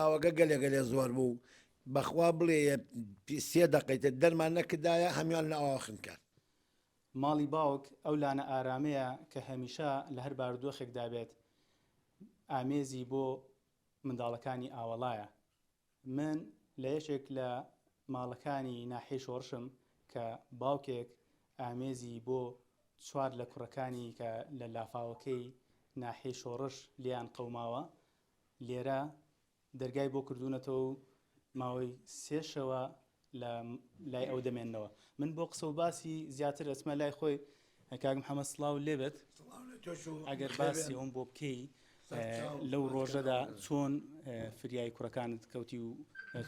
ئاوەکە گەلێ گەلێ زۆر بوو بەخوا بڵێ سێ دەقەی تر دەرمان نەکردایە هەموان لە ئاوا خنکان. ماڵی باوک ئەو لانە ئارامەیە کە هەمیشە لە هەر بارودۆخێکدا بێت ئامێزی بۆ منداڵەکانی ئاوەڵایە. من لە یەکێک لە ماڵەکانی ناحیەی شۆڕشم کە باوکێک ئامێزی بۆ چوار لە کوڕەکانی کە لە لافاوەکەی ناحیەی شۆڕش لێیان قەوماوە لێرە دەرگای بۆ کردوونەتەوە و ماوەی سێ شەوە لە لای ئەو دەمێننەوە. من بۆ قسە و باسی زیاتر ئەچمە لای خۆی. کاک محەممەد سڵاو لێبێت. ئەگەر باسی ئەوم بۆ بکەی لەو ڕۆژەدا چۆن فریای کوڕەکانت کەوتی و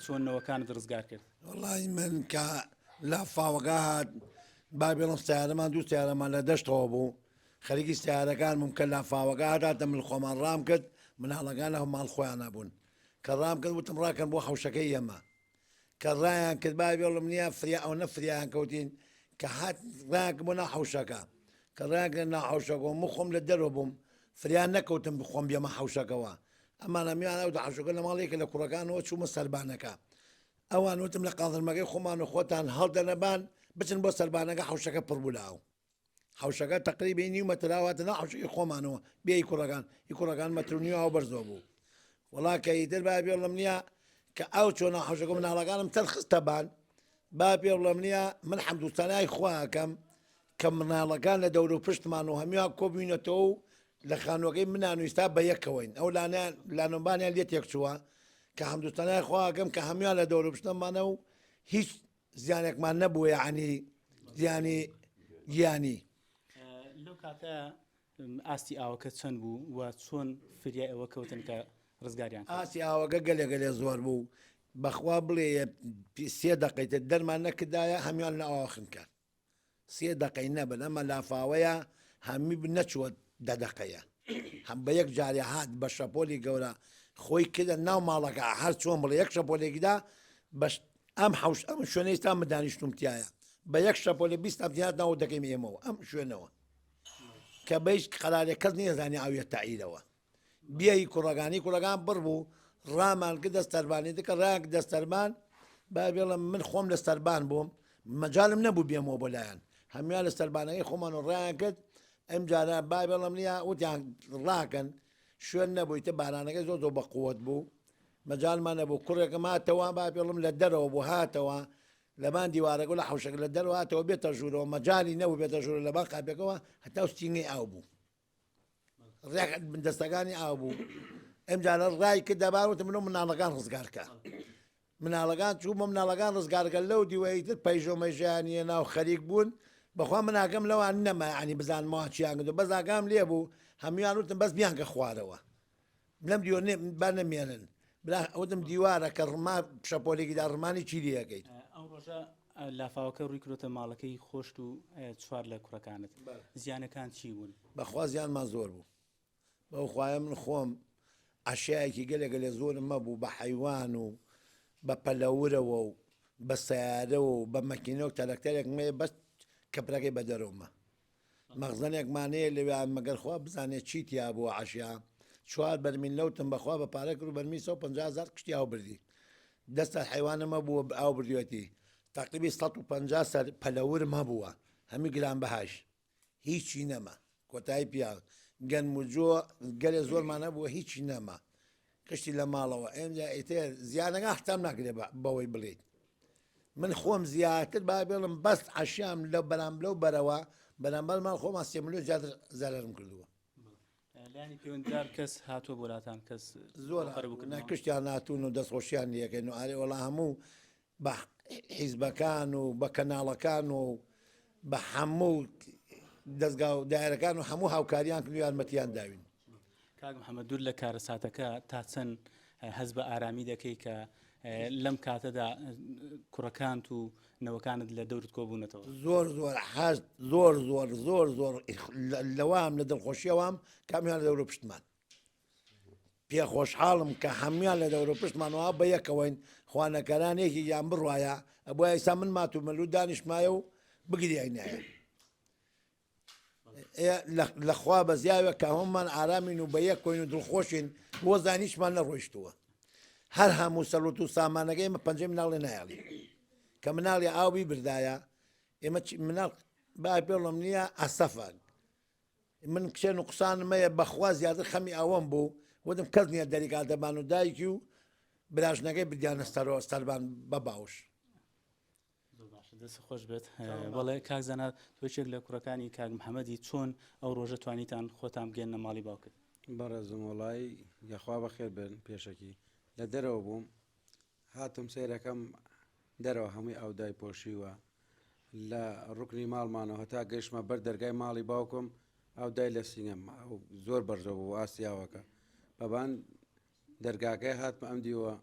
چۆن نەوەکانت ڕزگار کرد؟ وەڵی من کە لافاوەکە هات با بێڵم سیارەمان دوو سیارەمان لە دەشتەوە بوو خەریکی سیارەکان بووم کە لافاوەکە هاتاتە مل خۆمان ڕام کرد مناڵەکان لە ماڵ خۆیانە بوون کە ڕام کرد وتم ڕاکەن بۆ حەوشەکەی ئێمە کە ڕایان کرد با بێڵم نییە فریا ئەوەنە فریایان کەوتین کە هات ڕایان کرد بۆ ناو حەوشەکە کە ڕایان کرد ناو حەوشەکەەوە من خۆم لە دەرەوە بووم فریا نەکەوتم بخۆم بێمە حەوشەکەوە ئەمانە میان ئەو حەوشەکە لە ماڵێکە لە کوڕەکانەوە چوومە سەربانەکە ئەوان وتم لە قاڵرمەکەی خۆمان و خۆتان هەڵدەنە بان بچن بۆ سەربانەکە حەوشەکە پڕ بوو لە ئاو حەوشەکە تەقریبی نیو مەتر ئاو هاتە ناو حەوشەکەی خۆمانەوە بێ ئی کوڕەکان ئی کوڕەکان مەتر و نیو ئاو بەرزەوە بوو وەڵا کە ئیتر با بێڵم نییە کە ئاو چۆ ناو حەوشەکە مناڵەکانم تەر خستە بان با پێڵم نییە من حەمدوستانای خواکەم کە مناڵەکان لە دەور و پشتمان و هەموویان کۆبووینەتەوە و لە خانووەکەی منان و ئیستا بە یەکەوەین ئەو لانیان لانۆبانیان لێ تێکچووە کە حەمدوستانای خواکەم کە هەموویان لە دەور و پشتمانە و هیچ زیانێکمان نەبووە یەعنی زیانی گیانی. لەو کاتە ئاستی ئاوەکە چەند بوو و چۆن فریای ئەوە کەوتن کە ڕزگاریان کرد؟ ئاستی ئاوەکە گەلێ گەلێ زۆر بوو بەخوا بڵێ سێ دەقەی تر دەرمان نەکردایە هەموان لە ئاوە خنکان. سێ دەقەی نەبن ئەمە لافاوەیە هەمی نەچووە دە دەقەیە هەم بە یەک جارێ هات بە شەپۆلی گەورە خۆی کردە ناو ماڵەکە هەر چۆن بڵێ یەک شەپۆلێکدا بەش ئەم حوش ئەم شوێنە ئێستا من دانیشتوم تایە بە یەک شەپۆلێ 20 ئەمتیات ناو دەکەیم ئێمەوە ئەم شوێنەوە کە بەیش قەرارێک کەس نیەزانی ئاویە تەعیرەوە بیەی کوڕەکانی کوڕەکان بڕ بوو ڕامان کردە سەربانی دکە ڕایان کردە سەربان با بێڵم من خۆم لە سەربان بووم مەجالم نەبوو بێمەوە بۆ لایەن هەموان لە سەربانەکەی خۆمان و ڕایان کرد ئەم جارە با بێڵم نییە وتیان ڕاکەن شوێن نەبوویتە بارانەکە زۆر زۆر بەقوت بوو مەجالمان نەبوو کوڕێکم هاتەوە با بێڵم لە دەرەوە بوو هاتەوە لەبان دیوارەکە لە حوشەکە لە دەرەوە هاتەوە بێتە ژوورەوە مەجالی نەبوو بێتە ژوورە لەبان قاپێکەوە هەتا سینگەی ئاو بوو ڕێک بن دەستەکانی ئاو بوو ئەمجارە ڕای کرد دەبار وتم منۆ مناڵەکان ڕزگارکە مناڵەکان چوو بە مناڵەکان ڕزگارکە لەو دیوەیتر پەیژۆ مەژیانیە ناو خەریک بوون بەخوا مناگەم لەوان نەما ینی بزانمەوە چیان کردو بەس ئاگام لێ بوو هەمویان وتم بەس بیانکە خوارەوە لەم دیوە با نەمێنن برا وتم دیوارە کە ڕما شەپۆلێکیدا ڕمانی چی لەکەیت ئەو ڕۆژە لافاوەکە ڕووی کرۆتە ماڵەکەی خۆشت و چوار لە کوڕەکانت زیانەکان چی بوون؟ بەخوا زیانمان زۆر بوو بەو خوایە من خۆم عەشایەکی گەلێ گەلێ زۆرم مەبوو بە حەیوان و بە پەلەورەوە و بە سەیارەوە و بە مەکینە و تەرەکتەرێک مەیە بەس کەپرەکەی بە دەرەومە مەخزەنێکمان هەیە لەوێ مەگەر خوا بزانێ چی تیا بووە عەشیا چوار بەرمیل نەوتم بەخوا بە پارە کرد و بەرمیل 150 هەزار کشتی ئاو بردی دە سەر حەیوانم هەبووە ئاو بردوێتی تەقریبی 150 سەر پەلەورم هەبووە هەمی گرانبەهاش هیچی نەما کۆتایی پیا گەنم و جۆ گەلێ زۆرمان هەبووە هیچی نەما کشتی لە ماڵەوە ئێنجا ئیتر زیانەکان حساب ناکرێ بەوەی بڵێیت من خۆم زیاتر با بێڵم بەس عەشیام لە بەرام لەو بەرەوە بەرامبەر ماڵ خۆمان سێ ملیۆن زیاتر زەرەرم کردووە. لایەنی پەیوەندیدار کەس هاتووە بۆ لاتان کەس زۆر کشتیان هاتوون و دەستخۆشیان لەکەن و ئارێ وەڵا هەموو بە حیزبەکان و بە کەناڵەکان و بە هەموو دەستگا و دایرەکان و هەموو هاوکاریان کرد و یارمەتیان داوین. کاک محەممەد دوور لە کارەساتەکە تا چەند هەست بە ئارامی دەکەی کە لەم کاتەدا کوڕەکانت و نەوەکانت لە دەورت کۆبوونەتەوە؟ زۆر زۆر حەز زۆر زۆر زۆر زۆر لەوام لە دڵخۆشیەوام کامیان لە دەور و پشتمان پێ خۆشحاڵم کە هەموان لە دەور و پشتمانەوە بە یەکەوەین خوانەکەران یەکێکیان بڕواە ئەبووە ئێستا من مات و مەلوو دانیشتمایە و بگریاینایە لەخوا بەزیاوە کە هەمومان ئارامین و بە یەک کۆین و دڵخۆشین بۆ زانیشمان نەڕۆیشتووە. هەر هەموو سەروەت و سامانەکەی ئێمە پەنجەی مناڵێ نایەڵی کە مناڵی ئاوی بردایە ئێمە مناڵ با پێڵم نییە ئەسەفە من کچێن و قسانم هەیە بەخوا زیاتر خەمی ئەوەم بوو وتم کەس نییە دەریکاتەبان و دایکی و براژنەکەی بدیانە سەرۆ سەربان بە باوش. زۆر باشە دەست خۆش بێت بەڵێ کاک زانا تۆ یەکێک لە کوڕەکانی کاک محەممەدی چۆن ئەو ڕۆژە توانیتان خۆتان بگەنە ماڵی باوکت بەڕێزم وەڵای یەخوا بەخێر بن پێشەکی لە دەرەوە بووم هاتم سەیرەکەم دەرەوە هەمووی ئاو دایپۆشیوە لە ڕوکنی ماڵمانەوە هەتا گەیشتمە بەر دەرگای ماڵی باوکم ئاو دای لە سینگم ئەو زۆر بەرزەوە بوو ئاستی ئاوەکە بەبان دەرگاکەی هاتمە ئەم دیوە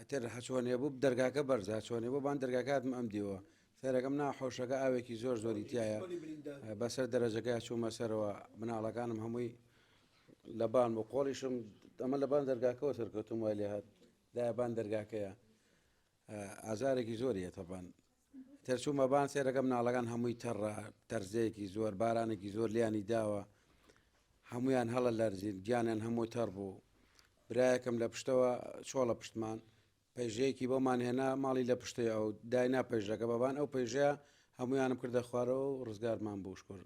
تر هەچۆنێ بوو دەرگاکە بەرزە چۆنێ بۆ بان دەرگاکە هاتمە ئەم دیوە سەرەکەم نا حۆشەکە ئاوێکی زۆر زۆری تایە بەسەر دەرەجەکە چوومە سەرەوە مناڵەکانم هەمووی لەبان بۆ قۆڵیشم ئەمە لەبان دەرگاکەەوە سەرکەوتم وای لێ هات دایە بان دەرگاکەیە ئازارێکی زۆری هێتەبان تەرچوومە بان سێرەکە مناڵەکان هەمووی تەڕە تەرزەیەکی زۆر بارانێکی زۆر لیانی داوە هەمویان هەڵە لەرزین گیانیان هەموو تەڕ بوو برایەکەم لە پشتەوە چۆڵە پشتمان پەیژەیەکی بۆمان هێنا ماڵی لە پشتەی ئەو داینا پەیژەکە بەبان ئەو پەیژەیە هەمویانم کردە خوارەوە و ڕزگارمان بوو شکر.